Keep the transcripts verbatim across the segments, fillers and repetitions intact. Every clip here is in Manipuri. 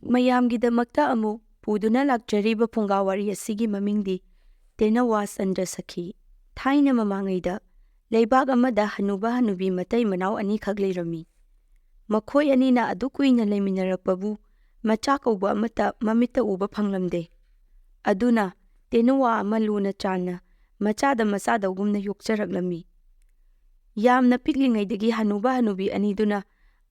ꯃꯌꯥꯝꯒꯤꯗꯃꯛꯇ ꯑꯃꯨꯛ ꯄꯨꯗꯨꯅ ꯂꯥꯛꯆꯔꯤꯕ ꯐꯨꯡꯒꯥ ꯋꯥꯔꯤ ꯑꯁꯤꯒꯤ ꯃꯃꯤꯡꯗꯤ ꯇꯦꯅꯋꯥ ꯆꯟꯗ꯭ꯔꯁꯈꯤ꯫ ꯊꯥꯏꯅ ꯃꯃꯥꯡꯉꯩꯗ ꯂꯩꯕꯥꯛ ꯑꯃꯗ ꯍꯅꯨꯕ ꯍꯅꯨꯕꯤ ꯃꯇꯩ ꯃꯅꯥꯎ ꯑꯅꯤꯈꯛ ꯂꯩꯔꯝꯃꯤ꯫ ꯃꯈꯣꯏ ꯑꯅꯤꯅ ꯑꯗꯨꯛ ꯀꯨꯏꯅ ꯂꯩꯃꯤꯟꯅꯔꯛꯄꯕꯨ ꯃꯆꯥ ꯀꯧꯕ ꯑꯃꯠꯇ ꯃꯃꯤꯠꯇ ꯎꯕ ꯐꯪꯂꯝꯗꯦ꯫ ꯑꯗꯨꯅ ꯇꯦꯅꯋꯥ ꯑꯃ ꯂꯨꯅ ꯆꯥꯟꯅ ꯃꯆꯥꯗ ꯃꯆꯥꯗꯧꯒꯨꯝꯅ ꯌꯣꯛꯆꯔꯛꯂꯝꯃꯤ꯫ ꯌꯥꯝꯅ ꯄꯤꯛꯂꯤꯉꯩꯗꯒꯤ ꯍꯅꯨꯕ ꯍꯅꯨꯕꯤ ꯑꯅꯤꯗꯨꯅ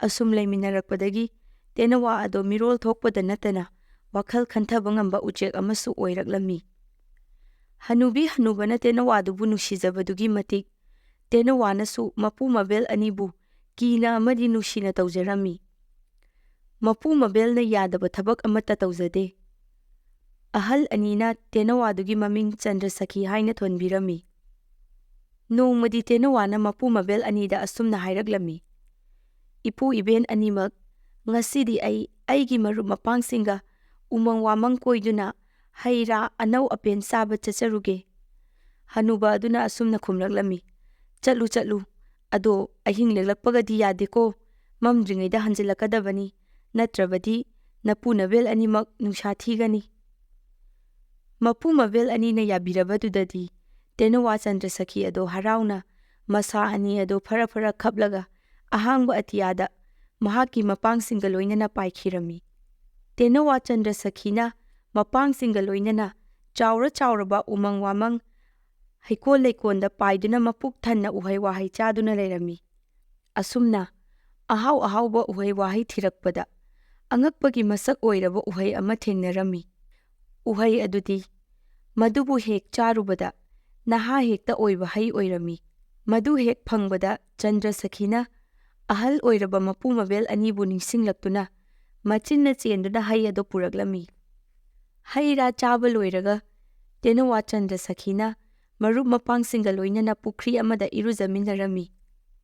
ꯑꯁꯨꯝ ꯂꯩꯃꯤꯟꯅꯔꯛꯄꯗꯒꯤ ꯇꯦꯅꯋꯥ ꯑꯗꯣ ꯃꯤꯔꯣꯜ ꯊꯣꯛꯄꯗ ꯅꯠꯇꯅ ꯋꯥꯈꯜ ꯈꯟꯊꯕ ꯉꯝꯕ ꯎꯆꯦꯛ ꯑꯃꯁꯨ ꯑꯣꯏꯔꯛꯂꯝꯃꯤ꯫ ꯍꯅꯨꯕꯤ ꯍꯅꯨꯕꯅ ꯇꯦꯅꯋꯥꯗꯨꯕꯨ ꯅꯨꯡꯁꯤꯖꯕꯗꯨꯒꯤ ꯃꯇꯤꯛ ꯇꯦꯅꯋꯥꯅꯁꯨ ꯃꯄꯨ ꯃꯕꯦꯜ ꯑꯅꯤꯕꯨ ꯀꯤꯅ ꯑꯃꯗꯤ ꯅꯨꯡꯁꯤꯅ ꯇꯧꯖꯔꯝꯃꯤ꯫ ꯃꯄꯨ ꯃꯕꯦꯜꯅ ꯌꯥꯗꯕ ꯊꯕꯛ ꯑꯃꯠꯇ ꯇꯧꯖꯗꯦ꯫ ꯑꯍꯜ ꯑꯅꯤꯅ ꯇꯦꯅꯋꯥꯗꯨꯒꯤ ꯃꯃꯤꯡ ꯆꯟꯗ꯭ꯔꯁꯈꯤ ꯍꯥꯏꯅ ꯊꯣꯟꯕꯤꯔꯝꯃꯤ꯫ ꯅꯣꯡꯃꯗꯤ ꯇꯦꯅꯋꯥꯅ ꯃꯄꯨ ꯃꯕꯦꯜ ꯑꯅꯤꯗ ꯑꯁꯨꯝꯅ ꯍꯥꯏꯔꯛꯂꯝꯃꯤ, "ꯏꯄꯨ ꯏꯕꯦꯟ ꯑꯅꯤꯃꯛ, ꯉꯁꯤꯗꯤ ꯑꯩ ꯑꯩꯒꯤ ꯃꯔꯨꯞ ꯃꯄꯥꯡꯁꯤꯡꯒ ꯎꯃꯪ ꯋꯥꯃꯪ ꯀꯣꯏꯗꯨꯅ ꯍꯩ ꯔꯥ ꯑꯅꯧ ꯑꯄꯦꯟ ꯆꯥꯕ ꯆꯠꯆꯔꯨꯒꯦ꯫" ꯍꯅꯨꯕ ꯑꯗꯨꯅ ꯑꯁꯨꯝꯅ ꯈꯨꯝꯂꯛꯂꯝꯃꯤ, "ꯆꯠꯂꯨ, ꯆꯠꯂꯨ, ꯑꯗꯣ ꯑꯍꯤꯡ ꯂꯦꯛꯂꯛꯄꯒꯗꯤ ꯌꯥꯗꯦꯀꯣ, ꯃꯝꯗ꯭ꯔꯤꯉꯩꯗ ꯍꯟꯖꯤꯜꯂꯛꯀꯗꯕꯅꯤ, ꯅꯠꯇ꯭ꯔꯕꯗꯤ ꯅꯄꯨ ꯅꯕꯦꯜ ꯑꯅꯤꯃꯛ ꯅꯨꯡꯁꯥ ꯊꯤꯒꯅꯤ꯫" ꯃꯄꯨ ꯃꯕꯦꯜ ꯑꯅꯤꯅ ꯌꯥꯕꯤꯔꯕꯗꯨꯗꯗꯤ ꯇꯦꯅꯋꯥ ꯆꯟꯗ꯭ꯔꯁꯈꯤ ꯑꯗꯣ ꯍꯔꯥꯎꯅ ꯃꯁꯥ ꯑꯅꯤ ꯑꯗꯣ ꯐꯔ ꯐꯔ ꯈꯞꯂꯒ ꯑꯍꯥꯡꯕ ꯑꯇꯤꯌꯥꯗ ꯃꯍꯥꯛꯀꯤ ꯃꯄꯥꯡꯁꯤꯡꯒ ꯂꯣꯏꯅꯅ ꯄꯥꯏꯈꯤꯔꯝꯃꯤ꯫ ꯇꯦꯅꯋꯥ ꯆꯟꯗ꯭ꯔꯁꯈꯤꯅ ꯃꯄꯥꯡꯁꯤꯡꯒ ꯂꯣꯏꯅꯅ ꯆꯥꯎꯔ ꯆꯥꯎꯔꯕ ꯎꯃꯪ ꯋꯥꯃꯪ, ꯍꯩꯀꯣꯜ ꯂꯩꯀꯣꯜꯗ ꯄꯥꯏꯗꯨꯅ ꯃꯄꯨꯛ ꯊꯟꯅ ꯎꯍꯩ ꯋꯥꯍꯩ ꯆꯥꯗꯨꯅ ꯂꯩꯔꯝꯃꯤ꯫ ꯑꯁꯨꯝꯅ ꯑꯍꯥꯎ ꯑꯍꯥꯎꯕ ꯎꯍꯩ ꯋꯥꯍꯩ ꯊꯤꯔꯛꯄꯗ ꯑꯉꯛꯄꯒꯤ ꯃꯁꯛ ꯑꯣꯏꯔꯕ ꯎꯍꯩ ꯑꯃ ꯊꯦꯡꯅꯔꯝꯃꯤ꯫ ꯎꯍꯩ ꯑꯗꯨꯗꯤ ꯃꯗꯨꯕꯨ ꯍꯦꯛ ꯆꯥꯔꯨꯕꯗ ꯅꯍꯥ ꯍꯦꯛꯇ ꯑꯣꯏꯕ ꯍꯩ ꯑꯣꯏꯔꯝꯃꯤ꯫ ꯃꯗꯨ ꯍꯦꯛ ꯐꯪꯕꯗ ꯆꯟꯗ꯭ꯔꯁꯈꯤꯅ ꯑꯍꯜ ꯑꯣꯏꯔꯕ ꯃꯄꯨ ꯃꯕꯦꯜ ꯑꯅꯤꯕꯨ ꯅꯤꯡꯁꯤꯡꯂꯛꯇꯨꯅ ꯃꯆꯤꯟꯅ ꯆꯦꯟꯗꯨꯅ ꯍꯩ ꯑꯗꯨ ꯄꯨꯔꯛꯂꯝꯃꯤ꯫ ꯍꯩ ꯔꯥ ꯆꯥꯕ ꯂꯣꯏꯔꯒ ꯇꯦꯅꯋꯥ ꯆꯟꯗ꯭ꯔꯁꯈꯤꯅ ꯃꯔꯨꯞ ꯃꯄꯥꯡꯁꯤꯡꯒ ꯂꯣꯏꯅꯅ ꯄꯨꯈ꯭ꯔꯤ ꯑꯃꯗ ꯏꯔꯨꯖꯃꯤꯟꯅꯔꯝꯃꯤ꯫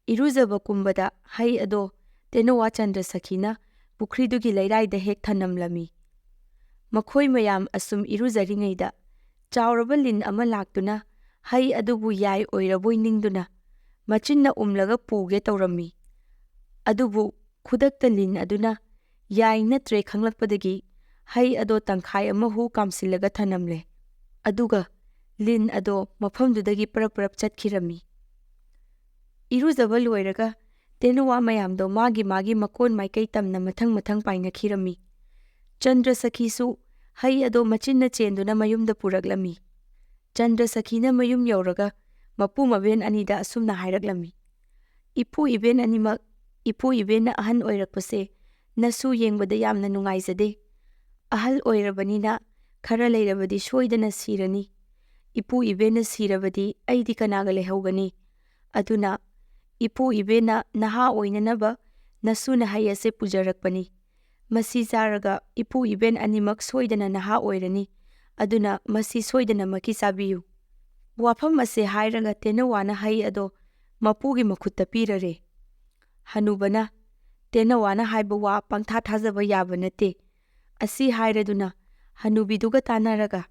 ꯏꯔꯨꯖꯕ ꯀꯨꯝꯕꯗ ꯍꯩ ꯑꯗꯣ ꯇꯦꯅꯋꯥ ꯆꯟꯗ꯭ꯔꯁꯈꯤꯅ ꯄꯨꯈ꯭ꯔꯤꯗꯨꯒꯤ ꯂꯩꯔꯥꯏꯗ ꯍꯦꯛ ꯊꯅꯝꯂꯝꯃꯤ꯫ ꯃꯈꯣꯏ ꯃꯌꯥꯝ ꯑꯁꯨꯝ ꯏꯔꯨꯖꯔꯤꯉꯩꯗ ꯆꯥꯎꯔꯕ ꯂꯤꯟ ꯑꯃ ꯂꯥꯛꯇꯨꯅ ꯍꯩ ꯑꯗꯨꯕꯨ ꯌꯥꯏ ꯑꯣꯏꯔꯕꯣꯏ ꯅꯤꯡꯗꯨꯅ ꯃꯆꯤꯟꯅ ꯎꯝꯂꯒ ꯄꯨꯒꯦ ꯇꯧꯔꯝꯃꯤ꯫ ꯑꯗꯨꯕꯨ ꯈꯨꯗꯛꯇ ꯂꯤꯟ ꯑꯗꯨꯅ ꯌꯥꯏ ꯅꯠꯇ꯭ꯔꯦ ꯈꯪꯂꯛꯄꯗꯒꯤ ꯍꯩ ꯑꯗꯣ ꯇꯪꯈꯥꯏ ꯑꯃ ꯍꯨ ꯀꯥꯝꯁꯤꯜꯂꯒ ꯊꯅꯝꯂꯦ꯫ ꯑꯗꯨꯒ ꯂꯤꯟ ꯑꯗꯣ ꯃꯐꯝꯗꯨꯗꯒꯤ ꯄꯔꯞ ꯄꯔꯞ ꯆꯠꯈꯤꯔꯝꯃꯤ꯫ ꯏꯔꯨꯖꯕ ꯂꯣꯏꯔꯒ ꯇꯦꯅꯋꯥ ꯃꯌꯥꯝꯗꯣ ꯃꯥꯒꯤ ꯃꯥꯒꯤ ꯃꯀꯣꯟ ꯃꯥꯏꯀꯩ ꯇꯝꯅ ꯃꯊꯪ ꯃꯊꯪ ꯄꯥꯏꯅꯈꯤꯔꯝꯃꯤ꯫ ꯆꯟꯗ꯭ꯔꯁꯈꯤꯁꯨ ꯍꯩ ꯑꯗꯣ ꯃꯆꯤꯟꯅ ꯆꯦꯟꯗꯨꯅ ꯃꯌꯨꯝꯗ ꯄꯨꯔꯛꯂꯝꯃꯤ꯫ ꯆꯟꯗ꯭ꯔꯁꯈꯤꯅ ꯃꯌꯨꯝ ꯌꯧꯔꯒ ꯃꯄꯨ ꯃꯕꯦꯟ ꯑꯅꯤꯗ ꯑꯁꯨꯝꯅ ꯍꯥꯏꯔꯛꯂꯝꯃꯤ, "ꯏꯄꯨ ꯏꯕꯦꯟ ꯑꯅꯤꯃꯛ, ꯏꯄꯨ ꯏꯕꯦꯟꯅ ꯑꯍꯟ ꯑꯣꯏꯔꯛꯄꯁꯦ ꯅꯁꯨ ꯌꯦꯡꯕꯗ ꯌꯥꯝꯅ ꯅꯨꯡꯉꯥꯏꯖꯗꯦ꯫ ꯑꯍꯜ ꯑꯣꯏꯔꯕꯅꯤꯅ ꯈꯔ ꯂꯩꯔꯕꯗꯤ ꯁꯣꯏꯗꯅ ꯁꯤꯔꯅꯤ꯫ ꯏꯄꯨ ꯏꯕꯦꯟꯅ ꯁꯤꯔꯕꯗꯤ ꯑꯩꯗꯤ ꯀꯅꯥꯒ ꯂꯩꯍꯧꯒꯅꯤ? ꯑꯗꯨꯅ ꯏꯄꯨ ꯏꯕꯦꯟꯅ ꯅꯍꯥ ꯑꯣꯏꯅꯅꯕ ꯅꯁꯨ ꯅꯍꯩ ꯑꯁꯦ ꯄꯨꯖꯔꯛꯄꯅꯤ꯫ ꯃꯁꯤ ꯆꯥꯔꯒ ꯏꯄꯨ ꯏꯕꯦꯟ ꯑꯅꯤꯃꯛ ꯁꯣꯏꯗꯅ ꯅꯍꯥ ꯑꯣꯏꯔꯅꯤ꯫ ꯑꯗꯨꯅ ꯃꯁꯤ ꯁꯣꯏꯗꯅꯃꯛꯀꯤ ꯆꯥꯕꯤꯌꯨ꯫" ꯋꯥꯐꯝ ꯑꯁꯦ ꯍꯥꯏꯔꯒ ꯇꯦꯅꯋꯥꯅ ꯍꯩ ꯑꯗꯣ ꯃꯄꯨꯒꯤ ꯃꯈꯨꯠꯇ ꯄꯤꯔꯔꯦ꯫ ꯍꯅꯨꯕꯅ, "ꯇꯦꯅꯋꯥꯅ ꯍꯥꯏꯕ ꯋꯥ ꯄꯪꯊꯥ ꯊꯥꯖꯕ ꯌꯥꯕ ꯅꯠꯇꯦ꯫" ꯑꯁꯤ ꯍꯥꯏꯔꯗꯨꯅ ꯍꯅꯨꯕꯤꯗꯨꯒ ꯇꯥꯟꯅꯔꯒ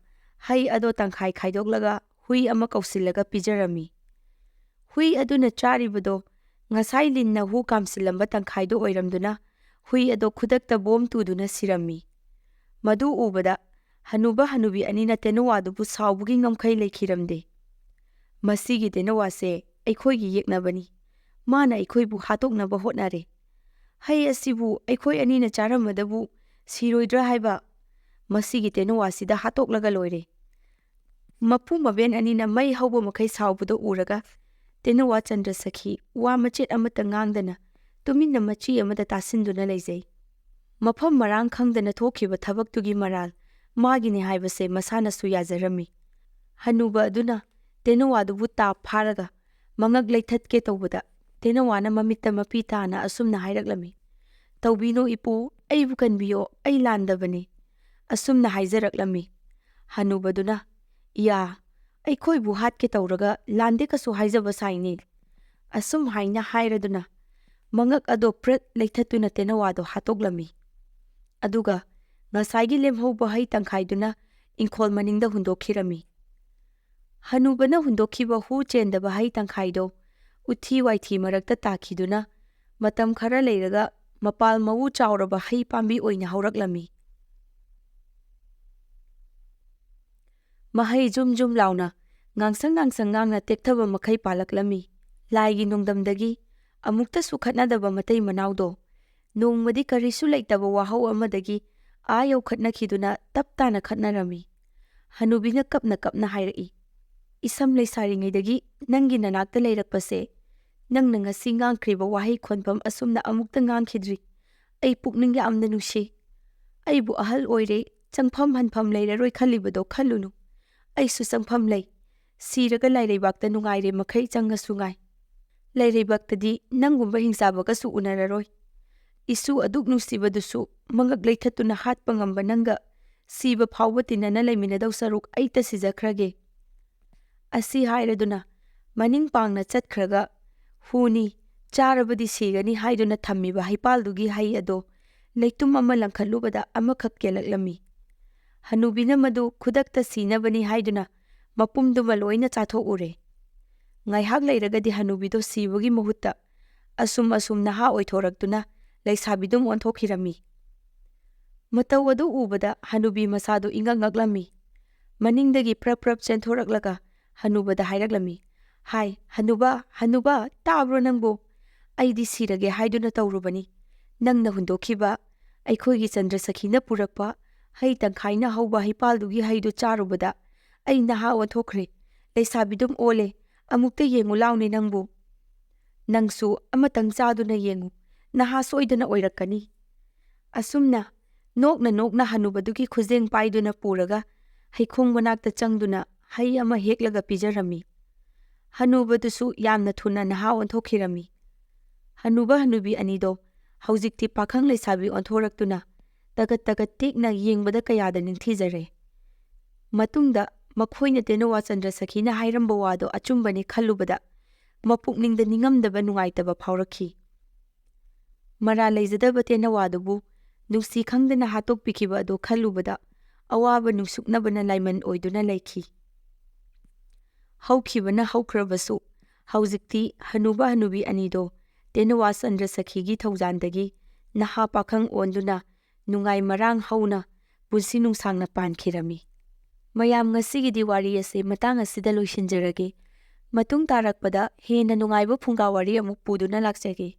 ꯍꯩ ꯑꯗꯣ ꯇꯪꯈꯥꯏ ꯈꯥꯏꯗꯣꯛꯂꯒ ꯍꯨꯏ ꯑꯃ ꯀꯧꯁꯤꯜꯂꯒ ꯄꯤꯖꯔꯝꯃꯤ꯫ ꯍꯨꯏ ꯑꯗꯨꯅ ꯆꯥꯔꯤꯕꯗꯣ ꯉꯁꯥꯏ ꯂꯤꯟꯅ ꯍꯨ ꯀꯥꯝꯁꯤꯜꯂꯝꯕ ꯇꯪꯈꯥꯏꯗꯣ ꯑꯣꯏꯔꯝꯗꯨꯅ ꯍꯨꯏ ꯑꯗꯣ ꯈꯨꯗꯛꯇ ꯕꯣꯝ ꯇꯨꯗꯨꯅ ꯁꯤꯔꯝꯃꯤ꯫ ꯃꯗꯨ ꯎꯕꯗ ꯍꯅꯨꯕ ꯍꯅꯨꯕꯤ ꯑꯅꯤꯅ ꯇꯦꯅꯋꯥꯗꯨꯕꯨ ꯁꯥꯎꯕꯒꯤ ꯉꯝꯈꯩ ꯂꯩꯈꯤꯔꯝꯗꯦ꯫ "ꯃꯁꯤꯒꯤ ꯇꯦꯅꯋꯥꯁꯦ ꯑꯩꯈꯣꯏꯒꯤ ꯌꯦꯛꯅꯕꯅꯤ꯫ ꯃꯥꯅ ꯑꯩꯈꯣꯏꯕꯨ ꯍꯥꯠꯇꯣꯛꯅꯕ ꯍꯣꯠꯅꯔꯦ꯫ ꯍꯩ ꯑꯁꯤꯕꯨ ꯑꯩꯈꯣꯏ ꯑꯅꯤꯅ ꯆꯥꯔꯝꯃꯗꯕꯨ ꯁꯤꯔꯣꯏꯗ꯭ꯔꯥ ꯍꯥꯏꯕ? ꯃꯁꯤꯒꯤ ꯇꯦꯅꯋꯥꯁꯤꯗ ꯍꯥꯠꯇꯣꯛꯂꯒ ꯂꯣꯏꯔꯦ꯫" ꯃꯄꯨ ꯃꯕꯦꯟ ꯑꯅꯤꯅ ꯃꯩ ꯍꯧꯕ ꯃꯈꯩ ꯁꯥꯎꯕꯗꯨ ꯎꯔꯒ ꯇꯦꯅꯋꯥ ꯆꯟꯗ꯭ꯔꯁꯈꯤ ꯋꯥ ꯃꯆꯦꯠ ꯑꯃꯠꯇ ꯉꯥꯡꯗꯅ ꯇꯨꯃꯤꯟꯅ ꯃꯆꯤ ꯑꯃꯗ ꯇꯥꯁꯤꯟꯗꯨꯅ ꯂꯩꯖꯩ꯫ ꯃꯐꯝ ꯃꯔꯥꯡ ꯈꯪꯗꯅ ꯊꯣꯛꯈꯤꯕ ꯊꯕꯛꯇꯨꯒꯤ ꯃꯔꯥꯜ ꯃꯥꯒꯤꯅꯤ ꯍꯥꯏꯕꯁꯦ ꯃꯁꯥꯅꯁꯨ ꯌꯥꯖꯔꯝꯃꯤ꯫ ꯍꯅꯨꯕ ꯑꯗꯨꯅ ꯇꯦꯅꯋꯥꯗꯨꯕꯨ ꯇꯥꯞ ꯐꯥꯔꯒ ꯃꯉꯛ ꯂꯩꯊꯠꯀꯦ ꯇꯧꯕꯗ ꯇꯦꯅꯋꯥꯅ ꯃꯃꯤꯠꯇ ꯃꯄꯤ ꯇꯥꯅ ꯑꯁꯨꯝꯅ ꯍꯥꯏꯔꯛꯂꯝꯃꯤ, "ꯇꯧꯕꯤꯅꯨ ꯏꯄꯨ, ꯑꯩꯕꯨ ꯀꯟꯕꯤꯌꯣ, ꯑꯩ ꯂꯥꯟꯗꯕꯅꯤ꯫" ꯑꯁꯨꯝꯅ ꯍꯥꯏꯖꯔꯛꯂꯝꯃꯤ꯫ ꯍꯅꯨꯕꯗꯨꯅ, "ꯏꯌꯥ, ꯑꯩꯈꯣꯏꯕꯨ ꯍꯥꯠꯀꯦ ꯇꯧꯔꯒ ꯂꯥꯟꯗꯦ ꯀꯁꯨ ꯍꯥꯏꯖꯕ ꯁꯥꯏꯅꯦ꯫" ꯑꯁꯨꯝ ꯍꯥꯏꯅ ꯍꯥꯏꯔꯗꯨꯅ ꯃꯉꯛ ꯑꯗꯣ ꯄ꯭ꯔꯠ ꯂꯩꯊꯠꯇꯨꯅ ꯇꯦꯅꯋꯥꯗꯣ ꯍꯥꯠꯇꯣꯛꯂꯝꯃꯤ꯫ ꯑꯗꯨꯒ ꯉꯁꯥꯏꯒꯤ ꯂꯦꯝꯍꯧꯕ ꯍꯩ ꯇꯪꯈꯥꯏꯗꯨꯅ ꯏꯪꯈꯣꯜ ꯃꯅꯤꯡꯗ ꯍꯨꯟꯗꯣꯛꯈꯤꯔꯝꯃꯤ꯫ ꯍꯅꯨꯕꯅ ꯍꯨꯟꯗꯣꯛꯈꯤꯕ ꯍꯨ ꯆꯦꯟꯗꯕ ꯍꯩ ꯇꯪꯈꯥꯏꯗꯣ ꯎꯊꯤ ꯋꯥꯏꯊꯤ ꯃꯔꯛꯇ ꯇꯥꯈꯤꯗꯨꯅ ꯃꯇꯝ ꯈꯔ ꯂꯩꯔꯒ ꯃꯄꯥꯜ ꯃꯎ ꯆꯥꯎꯔꯕ ꯍꯩ ꯄꯥꯝꯕꯤ ꯑꯣꯏꯅ ꯍꯧꯔꯛꯂꯝꯃꯤ꯫ ꯃꯍꯩ ꯖꯨꯝ ꯖꯨꯝ ꯂꯥꯎꯅ, ꯉꯥꯡꯁꯪ ꯉꯥꯡꯁꯪ ꯉꯥꯡꯅ ꯇꯦꯛꯊꯕ ꯃꯈꯩ ꯄꯥꯜꯂꯛꯂꯝꯃꯤ꯫ ꯂꯥꯏꯒꯤ ꯅꯣꯡꯗꯝꯗꯒꯤ ꯑꯃꯨꯛꯇꯁꯨ ꯈꯠꯅꯗꯕ ꯃꯇꯩ ꯃꯅꯥꯎꯗꯣ ꯅꯣꯡꯃꯗꯤ ꯀꯔꯤꯁꯨ ꯂꯩꯇꯕ ꯋꯥꯍꯧ ꯑꯃꯗꯒꯤ ꯑꯥ ꯌꯧꯈꯠꯅꯈꯤꯗꯨꯅ ꯇꯞ ꯇꯥꯅ ꯈꯠꯅꯔꯝꯃꯤ꯫ ꯍꯅꯨꯕꯤꯅ ꯀꯞꯅ ꯀꯞꯅ ꯍꯥꯏꯔꯛꯏ, "ꯏꯁꯝ ꯂꯩꯁꯥꯔꯤꯉꯩꯗꯒꯤ ꯅꯪꯒꯤ ꯅꯅꯥꯛꯇ ꯂꯩꯔꯛꯄꯁꯦ, ꯅꯪꯅ ꯉꯁꯤ ꯉꯥꯡꯈ꯭ꯔꯤꯕ ꯋꯥꯍꯩ ꯈꯣꯟꯐꯝ ꯑꯁꯨꯝꯅ ꯑꯃꯨꯛꯇ ꯉꯥꯡꯈꯤꯗ꯭ꯔꯤ꯫ ꯑꯩ ꯄꯨꯛꯅꯤꯡ ꯌꯥꯝꯅ ꯅꯨꯡꯁꯤ꯫ ꯑꯩꯕꯨ ꯑꯍꯜ ꯑꯣꯏꯔꯦ, ꯆꯪꯐꯝ ꯍꯟꯐꯝ ꯂꯩꯔꯔꯣꯏ ꯈꯜꯂꯤꯕꯗꯣ ꯈꯜꯂꯨꯅꯨ꯫ ꯑꯩꯁꯨ ꯆꯪꯐꯝ ꯂꯩ꯫ ꯁꯤꯔꯒ ꯂꯥꯏꯔꯩꯕꯥꯛꯇ ꯅꯨꯡꯉꯥꯏꯔꯦ ꯃꯈꯩ ꯆꯪꯉꯁꯨ ꯉꯥꯏ꯫ ꯂꯥꯏꯔꯩꯕꯥꯛꯇꯗꯤ ꯅꯪꯒꯨꯝꯕ ꯍꯤꯡꯆꯥꯕꯒꯁꯨ ꯎꯅꯔꯔꯣꯏ꯫ ꯏꯁꯨ ꯑꯗꯨꯛ ꯅꯨꯡꯁꯤꯕꯗꯨꯁꯨ ꯃꯉꯛ ꯂꯩꯊꯠꯇꯨꯅ ꯍꯥꯠꯄ ꯉꯝꯕ ꯅꯪꯒ ꯁꯤꯕ ꯐꯥꯎꯕ ꯇꯤꯟꯅꯅ ꯂꯩꯃꯤꯟꯅꯗꯧ ꯁꯔꯨꯛ ꯑꯩꯇ ꯁꯤꯖꯈ꯭ꯔꯒꯦ꯫" ꯑꯁꯤ ꯍꯥꯏꯔꯗꯨꯅ ꯃꯅꯤꯡ ꯄꯥꯡꯅ ꯆꯠꯈ꯭ꯔꯒ, ꯍꯨꯅꯤ, ꯆꯥꯔꯕꯗꯤ ꯁꯤꯒꯅꯤ ꯍꯥꯏꯗꯨꯅ ꯊꯝꯃꯤꯕ ꯍꯩꯄꯥꯜꯗꯨꯒꯤ ꯍꯩ ꯑꯗꯣ ꯂꯩꯇꯨꯝ ꯑꯃ ꯂꯪꯈꯠꯂꯨꯕꯗ ꯑꯃꯈꯛ ꯀꯦꯜꯂꯛꯂꯝꯃꯤ꯫ ꯍꯅꯨꯕꯤꯅ ꯃꯗꯨ ꯈꯨꯗꯛꯇ ꯁꯤꯅꯕꯅꯤ ꯍꯥꯏꯗꯨꯅ ꯃꯄꯨꯝꯗꯨꯃ ꯂꯣꯏꯅ ꯆꯥꯊꯣꯛꯎꯔꯦ꯫ ꯉꯥꯏꯍꯥꯛ ꯂꯩꯔꯒꯗꯤ ꯍꯅꯨꯕꯤꯗꯣ ꯁꯤꯕꯒꯤ ꯃꯍꯨꯠꯇ ꯑꯁꯨꯝ ꯑꯁꯨꯝ ꯅꯍꯥ ꯑꯣꯏꯊꯣꯔꯛꯇꯨꯅ ꯂꯩꯁꯥꯕꯤꯗꯨꯝ ꯑꯣꯟꯊꯣꯛꯈꯤꯔꯝꯃꯤ꯫ ꯃꯇꯧ ꯑꯗꯨ ꯎꯕꯗ ꯍꯅꯨꯕꯤ ꯃꯁꯥꯗꯨ ꯏꯉꯛ ꯉꯛꯂꯝꯃꯤ꯫ ꯃꯅꯤꯡꯗꯒꯤ ꯄ꯭ꯔꯞ ꯄ꯭ꯔꯞ ꯆꯦꯟꯊꯣꯔꯛꯂꯒ ꯍꯅꯨꯕꯗ ꯍꯥꯏꯔꯛꯂꯝꯃꯤ, "ꯍꯥꯏ, ꯍꯅꯨꯕ, ꯍꯅꯨꯕ, ꯇꯥꯕ꯭ꯔꯣ ꯅꯪꯕꯨ? ꯑꯩꯗꯤ ꯁꯤꯔꯒꯦ ꯍꯥꯏꯗꯨꯅ ꯇꯧꯔꯨꯕꯅꯤ꯫ ꯅꯪꯅ ꯍꯨꯟꯗꯣꯛꯈꯤꯕ, ꯑꯩꯈꯣꯏꯒꯤ ꯆꯟꯗ꯭ꯔꯁꯈꯤꯅ ꯄꯨꯔꯛꯄ ꯍꯩ ꯇꯪꯈꯥꯏꯅ ꯍꯧꯕ ꯍꯩꯄꯥꯜꯗꯨꯒꯤ ꯍꯩꯗꯨ ꯆꯥꯔꯨꯕꯗ ꯑꯩ ꯅꯍꯥ ꯑꯣꯟꯊꯣꯛꯈ꯭ꯔꯦ, ꯂꯩꯁꯥꯕꯤꯗꯨꯝ ꯑꯣꯜꯂꯦ꯫ ꯑꯃꯨꯛꯇ ꯌꯦꯡꯉꯨ ꯂꯥꯎꯅꯦ ꯅꯪꯕꯨ꯫ ꯅꯪꯁꯨ ꯑꯃꯇꯪ ꯆꯥꯗꯨꯅ ꯌꯦꯡꯉꯨ, ꯅꯍꯥ ꯁꯣꯏꯗꯅ ꯑꯣꯏꯔꯛꯀꯅꯤ꯫" ꯑꯁꯨꯝꯅ ꯅꯣꯛꯅ ꯅꯣꯛꯅ ꯍꯅꯨꯕꯗꯨꯒꯤ ꯈꯨꯖꯦꯡ ꯄꯥꯏꯗꯨꯅ ꯄꯨꯔꯒ ꯍꯩꯈꯣꯡ ꯃꯅꯥꯛꯇ ꯆꯪꯗꯨꯅ ꯍꯩ ꯑꯃ ꯍꯦꯛꯂꯒ ꯄꯤꯖꯔꯝꯃꯤ꯫ ꯍꯅꯨꯕꯗꯨꯁꯨ ꯌꯥꯝꯅ ꯊꯨꯅ ꯅꯍꯥ ꯑꯣꯟꯊꯣꯛꯈꯤꯔꯝꯃꯤ꯫ ꯍꯅꯨꯕ ꯍꯅꯨꯕꯤ ꯑꯅꯤꯗꯣ ꯍꯧꯖꯤꯛꯇꯤ ꯄꯥꯈꯪ ꯂꯩꯁꯥꯕꯤ ꯑꯣꯟꯊꯣꯔꯛꯇꯨꯅ ꯇꯒꯠ ꯇꯒꯠ ꯇꯦꯛꯅ ꯌꯦꯡꯕꯗ ꯀꯌꯥꯗ ꯅꯤꯡꯊꯤꯖꯔꯦ꯫ ꯃꯇꯨꯡꯗ ꯃꯈꯣꯏꯅ ꯇꯦꯅꯋꯥ ꯆꯟꯗ꯭ꯔꯁꯈꯤꯅ ꯍꯥꯏꯔꯝꯕ ꯋꯥꯗꯣ ꯑꯆꯨꯝꯕꯅꯤ ꯈꯜꯂꯨꯕꯗ ꯃꯄꯨꯛꯅꯤꯡꯗ ꯅꯤꯡꯉꯝꯗꯕ ꯅꯨꯡꯉꯥꯏꯇꯕ ꯐꯥꯎꯔꯛꯈꯤ꯫ ꯃꯔꯥꯜ ꯂꯩꯖꯗꯕ ꯇꯦꯅꯋꯥꯗꯨꯕꯨ ꯅꯨꯡꯁꯤ ꯈꯪꯗꯅ ꯍꯥꯠꯇꯣꯛꯄꯤꯈꯤꯕ ꯑꯗꯨ ꯈꯜꯂꯨꯕꯗ ꯑꯋꯥꯕ ꯅꯨꯡꯁꯨꯛꯅꯕꯅ ꯂꯥꯏꯃꯟ ꯑꯣꯏꯗꯨꯅ ꯂꯩꯈꯤ꯫ ꯍꯧꯈꯤꯕꯅ ꯍꯧꯈ꯭ꯔꯕꯁꯨ ꯍꯧꯖꯤꯛꯇꯤ ꯍꯅꯨꯕ ꯍꯅꯨꯕꯤ ꯑꯅꯤꯗꯣ ꯇꯦꯅꯋꯥ ꯆꯟꯗ꯭ꯔꯁꯈꯤꯒꯤ ꯊꯧꯖꯥꯟꯗꯒꯤ ꯅꯍꯥ ꯄꯥꯈꯪ ꯑꯣꯟꯗꯨꯅ ꯅꯨꯡꯉꯥꯏ ꯃꯔꯥꯡ ꯍꯧꯅ ꯄꯨꯟꯁꯤ ꯅꯨꯡꯁꯥꯡꯅ ꯄꯥꯟꯈꯤꯔꯝꯃꯤ꯫ ꯃꯌꯥꯝ, ꯉꯁꯤꯒꯤꯗꯤ ꯋꯥꯔꯤ ꯑꯁꯤ ꯃꯇꯥꯡ ꯑꯁꯤꯗ ꯂꯣꯏꯁꯤꯟꯖꯔꯒꯦ꯫ ꯃꯇꯨꯡ ꯇꯥꯔꯛꯄꯗ ꯍꯦꯟꯅ ꯅꯨꯡꯉꯥꯏꯕ ꯐꯨꯡꯒꯥ ꯋꯥꯔꯤ ꯑꯃꯨꯛ ꯄꯨꯗꯨꯅ ꯂꯥꯛꯆꯒꯦ꯫